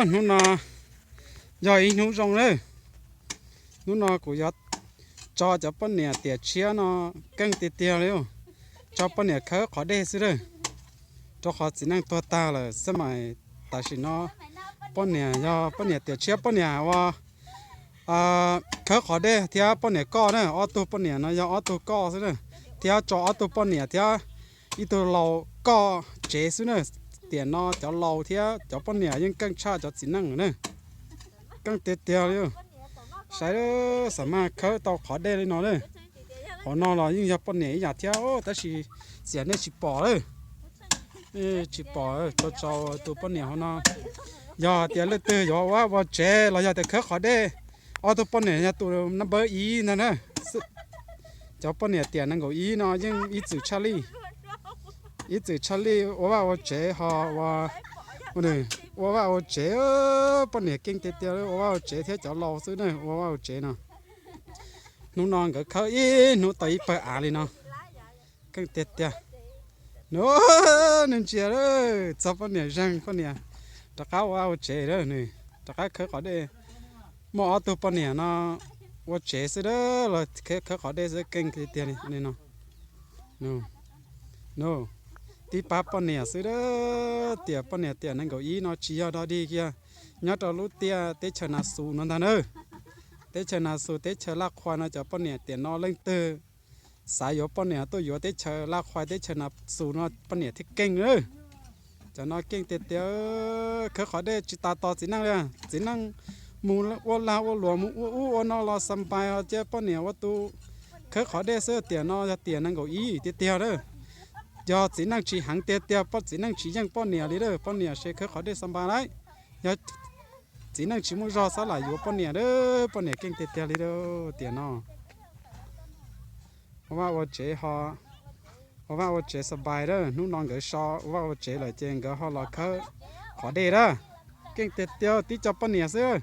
Hnub no yog ib hnub zoo lawm. Hnub no kuv yuav tso cov poj niam tiam tshiab no keej tiag tiag li, tso poj niam khawb qhov dej xwb lawm, rau qhov txiv neej tuag tag lawm xwb mas. Tam sim no poj niam yog poj niam tiam tshiab, poj niam uas khawb qhov dej thiab poj niam koj na, ob tug poj niam no yog ob tug koj xwb na, thiab tso ob tug poj niam thiab ib tug laus koj tsev xwb na. Tiam no cov laus thiab cov poj niam yeej keej tshaj cov txiv neej lawm na. Keej tiag tiag li. Saib, xam maj khawb tau qhov dej li no na. Qhov no los yeej yog poj niam ib yam thiab tab sis xiam nej tsis pom lawm. Tsis pom, tso tso tus poj niam hauv no. Yog tias leej twg yuav ua vaj ua tsev los yog tias khawb qhov dej, ob tug poj niam yog tus number ib ntag na. Cov poj niam tiam nees nkaum ib no yeej ib txwm tshaj lij, ib txwm tshaj lij ua vaj ua tsev ho ua, ua vaj ua tsev. Poj niam keej tiag tiag, ua vaj ua tsev thiab cov laus xwb na ua vaj ua tsev no. Hnub no nkawd khawb ib hnub tau ib pawg av li no. Keej tiag tiag. Nws, nws ntsia lawm, txog poj niam zeeg, poj niam rov qab ua vaj ua tsev lawm, nws rov qab khawb qhov dej. Muaj ob tug poj niam no ua tsev xwb a, los khawb qhov dej xwb, keej tiag tiag li no. Nws tib pab poj niam xwb a, tiam poj niam tiam nees nkaum ib no tsis yog dog dig kiag. Nyob rau lub tiaj teb chaws Nas Xus no ntag na. Teb chaws Nas Xus, teb chaws Laj Qhuas no cov poj niam tiam no leej twg xav yuav poj niam tuaj yuav teb chaws Laj Qhuas teb chaws Nas Xus no poj niam thiaj keej na. Cov no keej tiag tiag, khawb qhov dej tsis tas tos txiv neej li. Txiv neej mus ua lag ua luam mus ua ub ua no los xa npais ho cia poj niam ua tus khawb qhov dej xwb. Tiam no yog tiam nees nkaum ib tiag tiag lawm. Yog txiv neej tsis heev tiag tiag, poj txiv neej tsis yeej poj niam li lawm, poj niam se khawb qhov dej xa npais lauj. Yog txiv neej tsis muaj zog xab lam yuav poj niam lawm, poj niam keej tiag tiag li lawm. Tiam no ua vaj ua tsev ho, ua vaj ua tsev xa npais lawm, hnub no nkawd so ua vaj ua tsev lawm ces nkawd ho los khawb qhov dej lawm. Keej tiag tiag, tib co poj niam xwb.